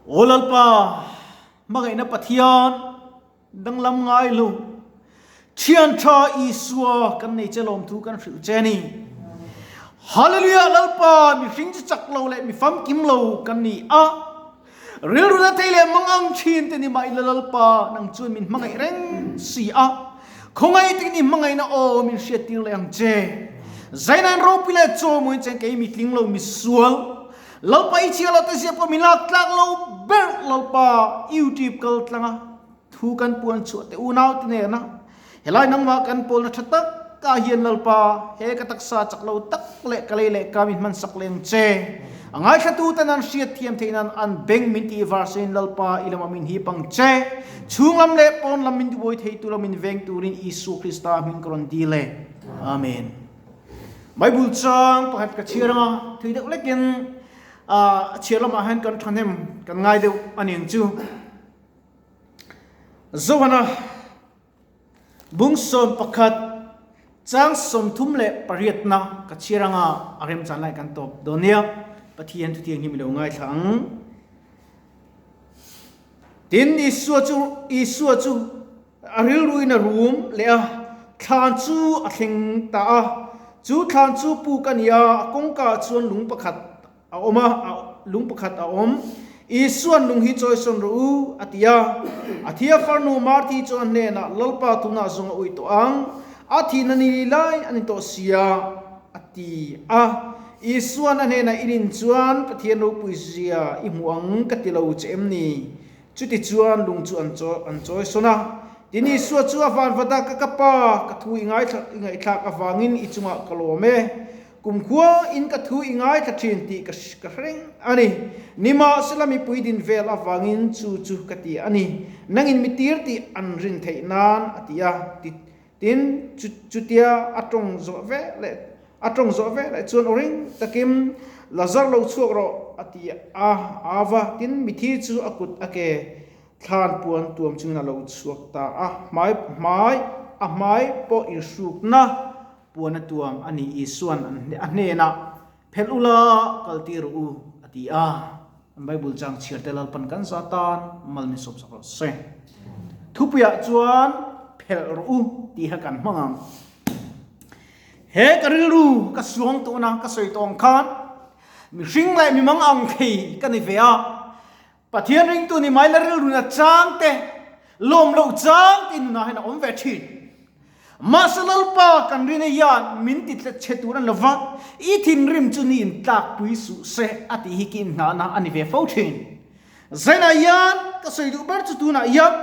Aw Lalpa, hmangaihna Pathian danglam ngai lo, Thian tha Isua kan nei che lawmthu kan hrilh che a ni. Hallelujah Lalpa, mihring chu chak lo leh mi famkim lo kan ni a, rilru na thei leh mangang thin te ni mah ila Lalpa, nang chuan min hmangaih reng si a, khawngaih takin i hmangaihna aw min hriattir leh ang che. Zainain ropui leh chaw mawiin cheng kei mi tling lo misual, Lalpa i chhiar lo te zia pawh min lak tlak lo ber Lalpa YouTube kal tlang a thu kan puan chhuah te unau te nena helai nangmah kan pawlna tha tak ah hian Lalpa he ka taksa chak lo tak leh ka lei leh ka min hman sak leng che a ngaithla tu ten an hriat thiam theih nan an beng min tih var sein Lalpa i lamah min hip ang che chhung lam leh pawn lam min tibuai thei tur a min veng turin Isua Krista hming ka rawn dil e Amen. Bible chang pakhat ka chhiar anga thui deuh lekin a chhiar lamah hian kan thahnem kan ngai deuh a ni ang chu. Zohana bung 11 chang 38 na ka chhiar anga a remchan lai kan tawp dawn nia. Pathian thutiang hi mi lo ngaithla ang. Tin, Isua chu Isua chu A rilruin a rum leh a, thlan chu a thleng ta a. Chu thlan chu puk a ni a, a kawngkaah chuan lung pakhat a awm a, lung pakhat a awm. Isua'n lung hi chawisawn rawh u, a ti a. A thia farnu Marthi chuan hnenah, Lalpa tunah zawng a ui tawh ang, a thihna ni li lai a ni tawh sia, a ti a. Isua'n a hnenah i rin chuan Pathian ropui zia i hmu ang ka ti lo che em ni? Chutichuan lung chu an chawi an chawi sawn a, tin Isua chu a van vat a, Ka ka pa, ka thu i ngaithla i ngaihthlak avangin i chungah ka lawm e. Kumkhua in ka thu i ngaithla thin tih ka ka hre reng a ni. Nimahsela mipui din vel avangin chu chu ka ti a ni. Nangin mi tir tih an rin theih nan a ti a. Ti Tin, chutia a tawng zawh ve leh a tawng zawh ve leh chuan aw ring takin, Lazar lo chhuak rawh, a ti a, ava. Tin, mithi chu a kut a ke thlan puan tuam chungin a lo chhuak ta a, hmai hmai a hmai pawh inhrukna puan a tuam a ni. Isua'n a hnenah, Phelh ula, kal tir rawh u, a ti a. An Bible chang chhiar te Lalpan kan za tan mal min sawp sak rawh se. Thupuiah chuan phelh rawh u tih kha kan hmang ang. He ka rilru ka suang tawhna ka sawi tawh ang khan mihring leh mimang ang thei ka ni ve a. Pathian ringtu ni mai la rilru na chang te, lawm loh chang te nunah hian a awm ve thin. Mahse Lalpa kan rin hian min ti tlet chhe tur a ni lova, i thinrim chu ni in tlakpui suh se a tih hi ki inhnahna a ni ve fo thin. Zainah hian ka sawi duh ber chu tunah hian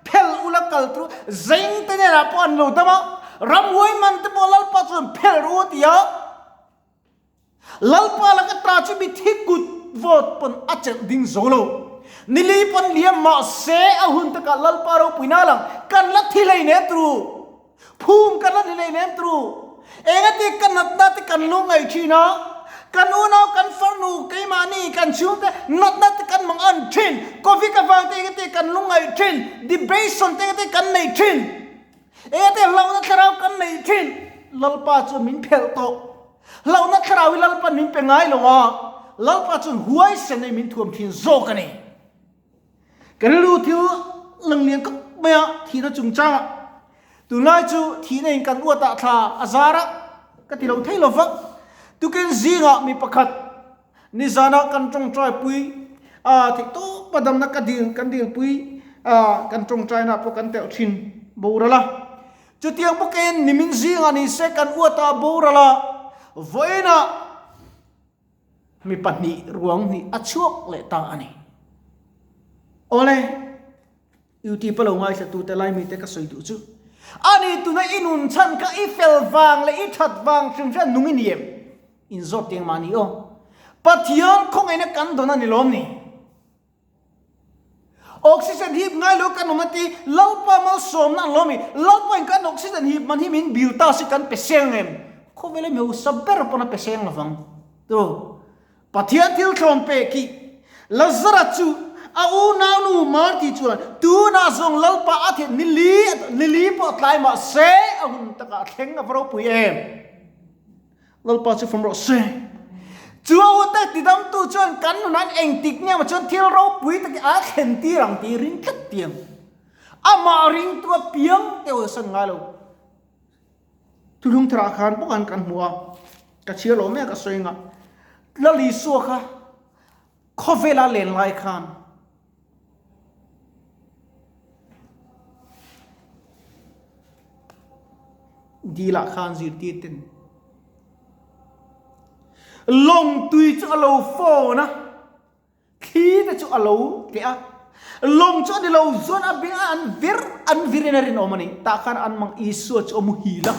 phel ula kal tur zeng te nenah pawh an lo dam a, ramhuai man te pawh Lalpa chuan phel ru a ti a. Lalpa laka ta chu mi thi kut vawt pawn a chelh ding zo lo. Nili pawn liam mah se a hun takah Lalpa ropui na lang kan la thi hlei nem tru. Phum kan la ni hlei nem tru. Engati ka natna te kan lu ngaih thin a, kan unau kan farnu keimahni kan chhungte natna te kan mang an thin. Covid avang te engati kan lu ngaih thin, depression te engati kan nei thin. Engati hlauhna thlarau kan nei thin. Lalpa chuan min phelh tawh. Hlauhna thlarau hi Lalpan min pe ngai lo a, Lalpa chuan huaisen in min thuam thin zawk a ni. Ka rilru thil lang lian khawp mai a, thihna chungchangah tunlai chu thihna in kan uatah thla a zar a, ka ti lo thei lo va. Tukin zingah mi pakhat nizana kan tawngtai pui a theih tawp a damna ka dil kan dilpui a kan tawngtaina pawh kan telh thin boral a. Chutiang bawkin nimin zingah ni se kan uata boral a, vawiinah mi pahnih ruang hnih a chhuak leh ta a ni. Awle, UT pa lo ngaithlatute lai mite ka sawi duh chu, ani tuna i nun chhan kha i fel vang leh i that vang hrim hriat nung i ni em? Inzawt tiang mahni aw. Pathian khawngaihna kan dawn a ni lawm ni? Oxygen hip ngai lo kan awm a ti, Lalpa malsawmna an lo mi, Lalpa in kan oxygen hip man hi min bil ta si kan pe seng em? Khawvel a mi hausa ber pawn a pe seng lovang. Tu Pathian thil thlawm pe khi Lazara chu a unaunu Marthi chuan tunah zawng Lalpa a theih ni li ni li pawh tlai mah se a hun takah a thleng a va ropui em? Lalpa chu fam rawh se. Chu a ute tidamtu chuan kan nunah engtik nge maw chuan thil ropui tak hi a thlen tir ang tih ring tlat tiang. Amah ringtu a piang te awlsan ngai lo. Thuthlung tharah khan bawk an kan hmu a, ka chhiar lo mek a sawi anga Lal Isua kha khawvela len lai khan Dilah khan zirtir ten lawng tui chu a lo phone a, thli te chu a lo tleh a, lawng chu a ni lo zuan a beng a an vir an vir in a rinawm a ni. Tah khan an mang Isua chu a muhil a.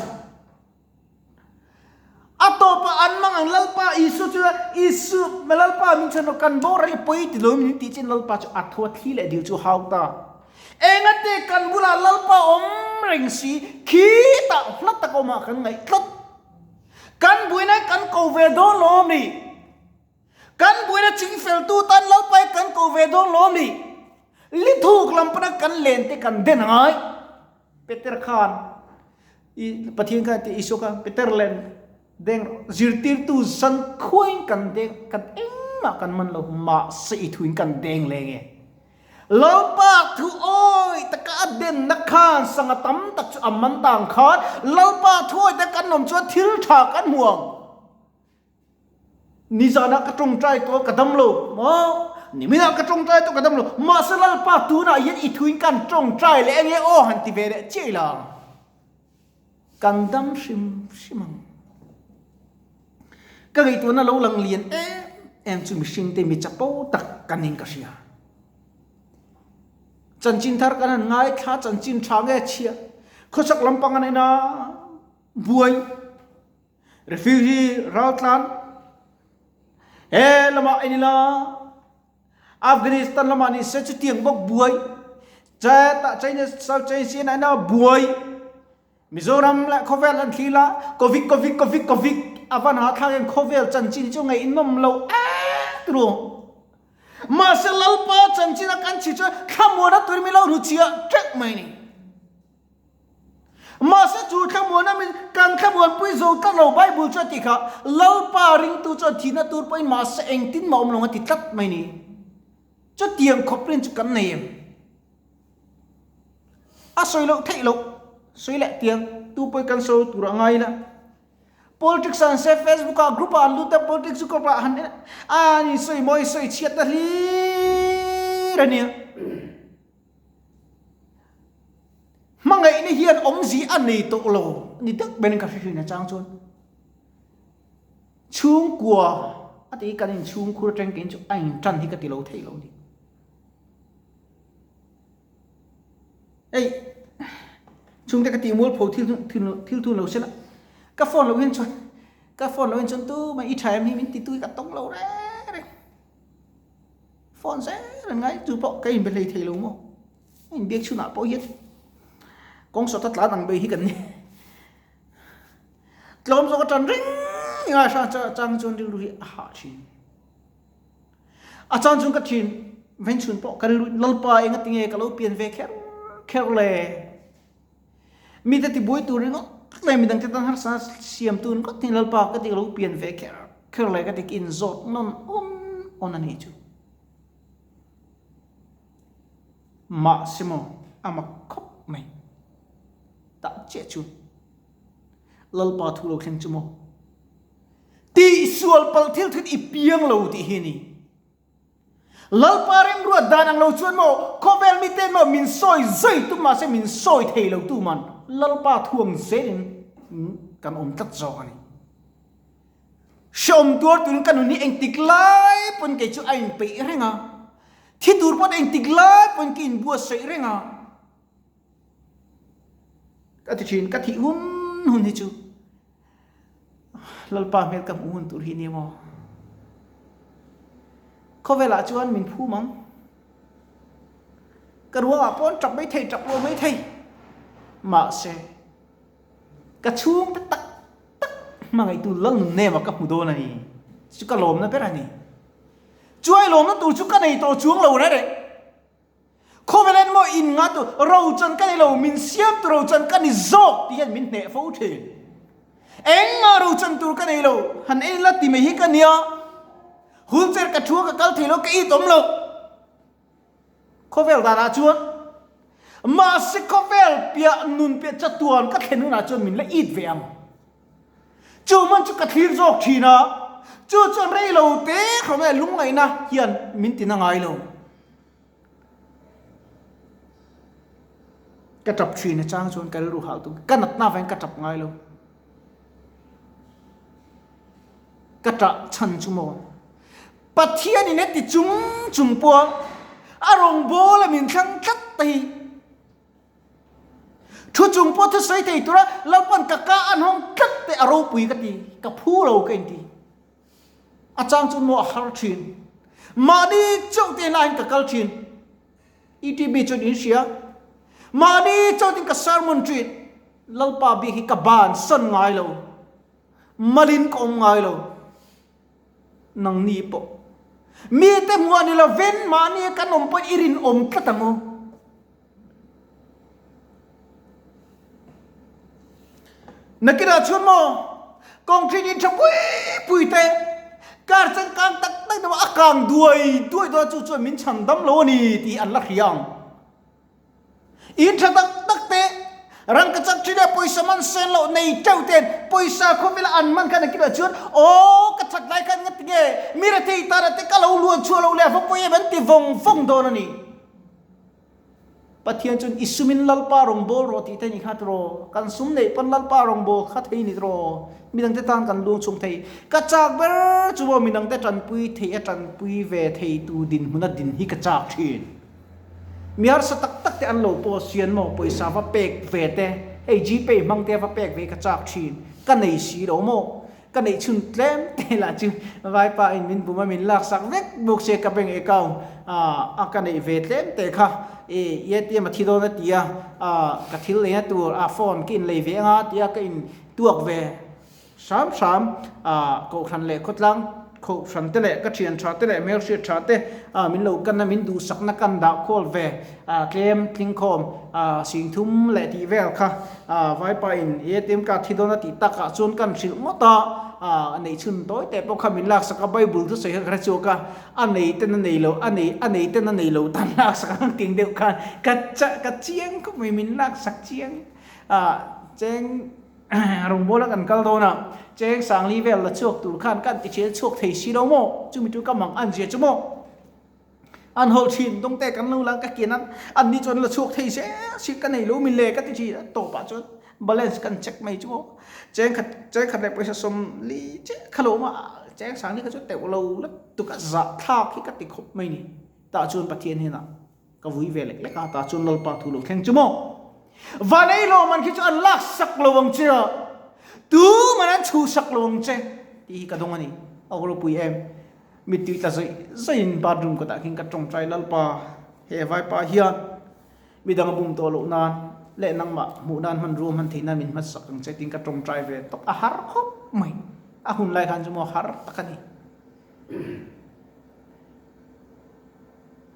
A tawpah an mang ang Lalpa Isua chu Isu Lalpa min chhan kan boral i pawi ti lo min tih chin Lalpa chu a tho a thli leh dil chu hau ta. Engate kan bulah Lalpa awm reng si khitah hla tak awmah kan ngaih tlat. Kan buaina kan ko ve dawn lo awm ni. Kan buaina chingfeltu tan Lalpa hi kan ko ve dawn lo awm ni. Lithuk lam pana kan len te kan den angai. Peter khan i Pathian khan ti Isua khan Peter len deng zirtirtu zan khuain kan deng kan engmah kan man lo mahse i thuin kan deng leng e. Lalpa thu awi taka a denna khan sanga tam tak chu a man tang khan Lalpa thu awi taka kan awm chuan thil tha kan hmu ang. Nizanah ka tawngtai tawh ka dam lo maw? Niminah ka tawngtai tawh ka dam lo. Mahse Lalpa tunah hian i thuin kan tawngtai leh enge aw han ti ve leh chiah ila kan dam hrim hrim ang. Ka ngaihtuahna lo lang lian em em chu mihring te mi chapo tak kan ning ka hria. Chanchin thar kan han ngaithla chanchin tha nge chhia khawchhak lampang an en a buai. Refugee raltlan he lamah en ila Afghanistan lamah ni se chutiang bawk buai China South China Sea na ina buai Mizoram leh khawvel an thli la Covid Covid Covid Covid avan ha thlak hian khawvel chanchin chu ngaihnawm lo et ru mahse Lalpa chanchin a kan chhi chuan thlamuan a tur mi lo hnu chiah teuh mai ni. Mahse chu thlamuana min kan thlamuanpui zo tlat lo Bible chu a ti kha, Lalpa ringtu chuan thihna tur pawhin mahse engtin mah awm lo a ti tlat mai ni. Chutiang khawp rin chu kan nei em? A sawi loh theih loh, sawi leh tiang tu pawhin kan sawi tur a ngai ila. Politics an se Facebook ah group ah an lut a politics group ah han a ni sawi mawi sawi chhiat na hlir a nia. Hmangaihna hian awmzi a nei tawh lo ni deuh ber in ka hre thin a chang chuan chhungkua a ti kan in chhungkhur atang kei chu a in tan hi ka ti lo thei lo ni. Ei chhungte ka tih mualpho thil thil thun lo sela ka phone lo hian chuan ka phone lo hian chuan tu mai i tha em hi min ti tui ka tawng lo reng reng. Phone zel an ngai chu pawh ka inbe hlei thei lo maw? A inbiak chhunah pawh hian kawng sawta tlan ang ber hi kan ni. Tlawm zawk atan reng a hra chang chuan rilru hi a hah thin. A chang chuan ka thin veng chhun pawh ka rilru Lalpa enga tinge ka lo pian ve kher kher le. Mite tibuai tur ringawt leh midang te tan harsa siam tur ringawt hi Lalpa ka ti lo pian ve kher kher leh ka ti ka inzawt nawn awn awn a nih chu. Mahse maw a mak khawp mai tah chiah chu Lalpa thu lo thleng chu maw tihsual palh thil thut i piang lo tih hi a ni. Lalpa rimruat dan ang lo chuan maw khawvel miten maw min sawi zui tum mahse min sawi thei lo tu man Lalpa thuang zelin kan awm tlat zawk a ni. Hreawm tuar turin ka nun hi engtik lai pawn kei chu a inpeih reng a, thi tur pawn engtik lai pawn ka inbuatsaih reng a. Ka ti thin, ka thih hun hun hi chu Lalpa hmel ka hmuh hun tur hi nia maw? Khawvelah chuan min phum ang. Ka ruangah pawh an tap mai thei, tap lo mai thei. Mahse, ka chhungte tak tak hmangaihtu Lalnun nema ka hmu dawn a ni. Chu ka lawmna ber a ni. Chuai lawmna tur chu ka nei tawh chuang lo reng reng. Khawvel en maw in nga tu rochan ka ni lo, min siam tu rochan ka ni zawk tih hian min hneh fo thin. Engmah rochan tur ka nei lo, han en ila ti mai hi ka nia. Wheelchair ka thu a ka kal thei lo, ka it awm lo. Khawvel danah chuan mahse khawvel piah nun piah chatuan ka thlen hunah chuan min la it ve ang. Chu man chu ka thlir zawk thin a, chu chuan rei lo te khawvel lungngaihna hian min tina ngai lo. Ka tap thin a chang chuan ka rilru hal tum, ka natna avangin ka tap ngai lo. Ka tah chhan chu maw? Pathianin heti chung chung pawha a rawngbâwl a min thlang tlat te hi thu chung pawh thusawi thei tura Lalpa'n ka ka an hawng tlat te a ropui ka ti, ka phu lo ka inti. A chang chu maw a har thin. Mahni chauh te laiin ka kal thin. ETB chuan in hria. Mahni chauh tin ka sermon thin. Lalpa bik hi ka bansan ngai lo. Malin ka awm ngai lo. Nangni pawh mite hmuh a ni lo ven mahni kan awm pawh i rinawm tlat ang u. Nakinah chuan maw concrete in tha pui pui te car changkang tak tak te a kang duai duai dawn a chu chuan min chhan dam lo a ni tih an la hria ang. In tha tak tak te, rangkachak thin leh pawisa man sen loh nei teuh ten pawisa khawvela an man khan a kila chuan aw ka that lai khan nga tinge mi rethei tana te ka lo luan chhuah loh leh a va pawi em an ti vawng vawng dawn a ni. Pathian chuan i sumin Lalpa rawngbâwl rawh tih te ni kha tiraw? Kan sum neih pawn Lalpa rawngbâwl kha thei ni tiraw? Midangte tan kan luang chhung thei. Ka châk ber chu maw midangte ṭanpui thei a ṭanpui ve theitu dinhmuna din hi ka châk ṭhin. Mi harsa tak tak te an lo post hian maw pawisa va pek ve te, hei gpay hmang te va pek ve ka chak thin, ka nei si lo maw, ka neih chhun tlem te lah chu vaipa in min bum a min laksak vek bawk se ka bank account a ka neih ve tlem te kha i atm a thi dawn a ti a, ka thil leina tur a phone ka in lei ve anga tia ka in tuak ve. Hram hram a kohhran leh khawtlang kohhran te leh ka thian tha te leh hmelhriat tha te a min lo kan a min duhsakna kan dah khawl ve a tlem tlingkhawm a singthum leh tih vel kha a vaipa in ATM card thi dawn a tih takah chuan kan hrilh ngawt a a neih chhun tawi teh pawh kha min laksak a bible chu sawi kha ka hre chhuak a a nei ten a nei lo a nei a nei ten a nei lo tan laksak ang ting deuh khan ka ka chiang khawp mai min laksak chiang a cheng Rawngbawla kan kal dawn a, cheng sangli vel la chhuak tur khan kan ti thian chhuak thei si lo maw? Chumi chu ka mang an zia chu maw? An hawlh thin dawngte kan lo la ka kian a, an ni chuan la chhuak thei zel si ka nei lo min le ka ti thin a, tawpah chuan balance kan check mai chu maw? Cheng khat cheng khat leh pawisa sawmli chiah kha lo awm a, cheng sangli kha chu teuh lo lutuk a zahthlak hi ka ti khawp mai ni. Tah chuan Pathian hnenah Ka vui ve lek lek a, tah chuan Lalpa thu lo thleng chu maw? Van ei lo man khi chu an lak sak lo ang che a, tu man an chhuh sak lo ang che tih hi ka dawng a ni. A aw ropui em? Mittui tla zawih zawih in bathroom kawtah khin ka tawngtai Lalpa, he vaipa hian midang a bum tawh loh nan leh nangmah hmuh nan hmanrua hman theih nan min hmasak ang che tiin ka tawngtai ve tawp. A har khawp mai. A hun lai khan chu maw har tak a ni.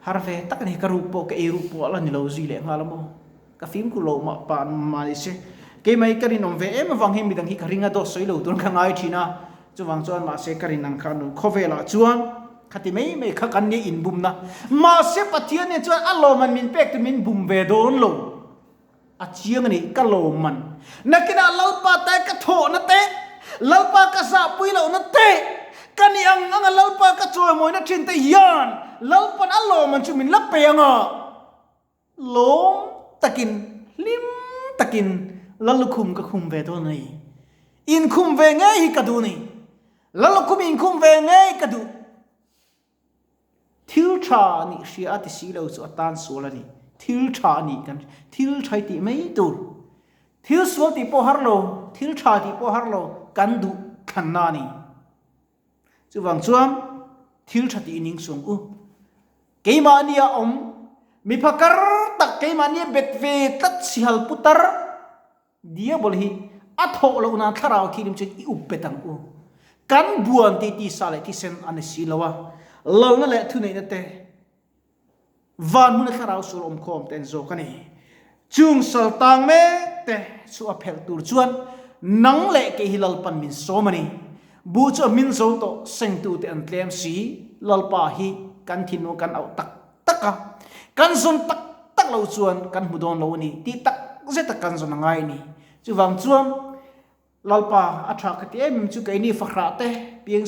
Har ve tak a ni, ka ruk pawh ka ei ruk pawh a la ni lo zui leh nghal a maw? Ka fimkhur loh mah pah mah ni se. Keimah hi ka rinawm ve em avang hian midang hi ka ring a dawt sawi lo tur ka ngai thin a, chuvang chuan mahse ka rin ang kha nu khawvelah chuan khati mai mai kha kan nia inbumna. Mahse Pathian nen chuan a lawmman min pek tur min bum ve dawn lo. A chiang a ni, ka lawmman. Nakinah Lalpa te ka thawhna te, Lalpa ka zahpui lohna te, ka ni ang anga Lalpa ka chawimawina thin te hian Lalpan a lawmman chu min la pe ang a. Lawm takin, hlim takin Lallukhum ka khum ve dawn a ni. Inkhum ve ngei hi ka duh a ni. Lallukhum inkhum ve ngei ka duh. Thil tha nih hria a ti si lo chu a tan sual a ni. Thil tha a nih kan thil tha i tih mai tur. Thil sual tih pawh har lo, thil tha tih pawh har lo, kan duh thlanna a ni. Chuvang chuan thil tha tih ning sung u. Keimahnia awm mi phakar tak keimahnia bet ve tlat sihal putar Diabol hi a thawh loh nan thlarau thilim chuan i up bet ang u. Kan buan tih tisa leh thisen a ni si lo a, lalna leh thuneihna te, van hmuna thlarau sual awmkhawm te an zawk a ni. Chung sal tang mek te chu a phelh tur chuan nang leh kei hi Lalpan min sawm a ni. Buh chu a hmin zo tawh, sengtu te an tlem si. Lalpa hi kan thinlung kan auh tak tak a, kan zawn tak tak lo chuan kan hmu dawn lo a ni tih tak zeta kan zawn a ngai a ni. Chuvang chuan Lalpa a tha ka ti em em chu keini fahrah te, piang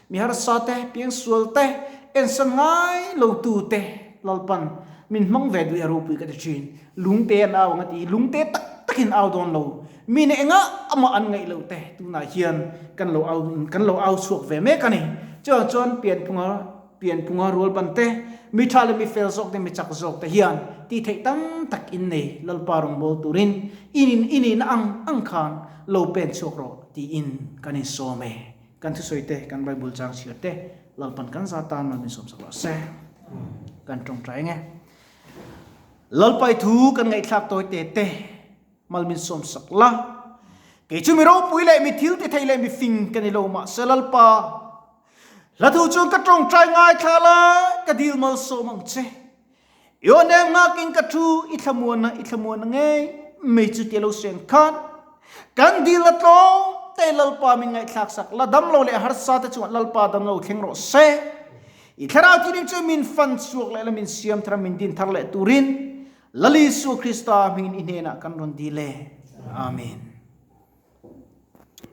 mi harsa te, piang sual te, ensan ngai lo tu te Lalpan min hmang ve duih a ropui ka ti thin. Lungte an au ang a ti, lungte tak takin au dawn lo. Mi nih engah amah an ngaih loh te tunah hian kan lo au kan lo au chhuak ve mek a ni. Chuvang chuan pianphunga Pianphunga rualban te, mi tha leh mi fel zawk te, mi chak zawk te hian tih theih tam tak in nei Lalpa rawngbâwl turin in in i nihna ang ang khan lo pen chhuak rawh tiin kan insawm e. Kan thusawi te, kan Bible chang chhiar te Lalpan kan za tan mal min sawmsak rawh se. Kan tawngtai ang e. Lalpa i thu kan ngaihthlak tawi te te mal min sawmsak la. Kei chu mi ropui leh mi thil ti thei leh mi fing ka ni lo mahse Lalpa Hla thu chuan ka tawngtai ngaithla la, ka dil malsawm ang che. I aw nem nghakin ka thu, i thlamuana, i thlamuana ngei mai chu tia lo seng khan. Kan dil a tlawm te Lalpa min ngaihthlak sak la, damlo leh harsa te chungah Lalpa damlo thleng rawh se. I thlarau thilim chu min fan chhuak leh la min siam thar a min din thar leh turin Lal Isua Krista hmingin i hnenah kan rawn dil e. Amen.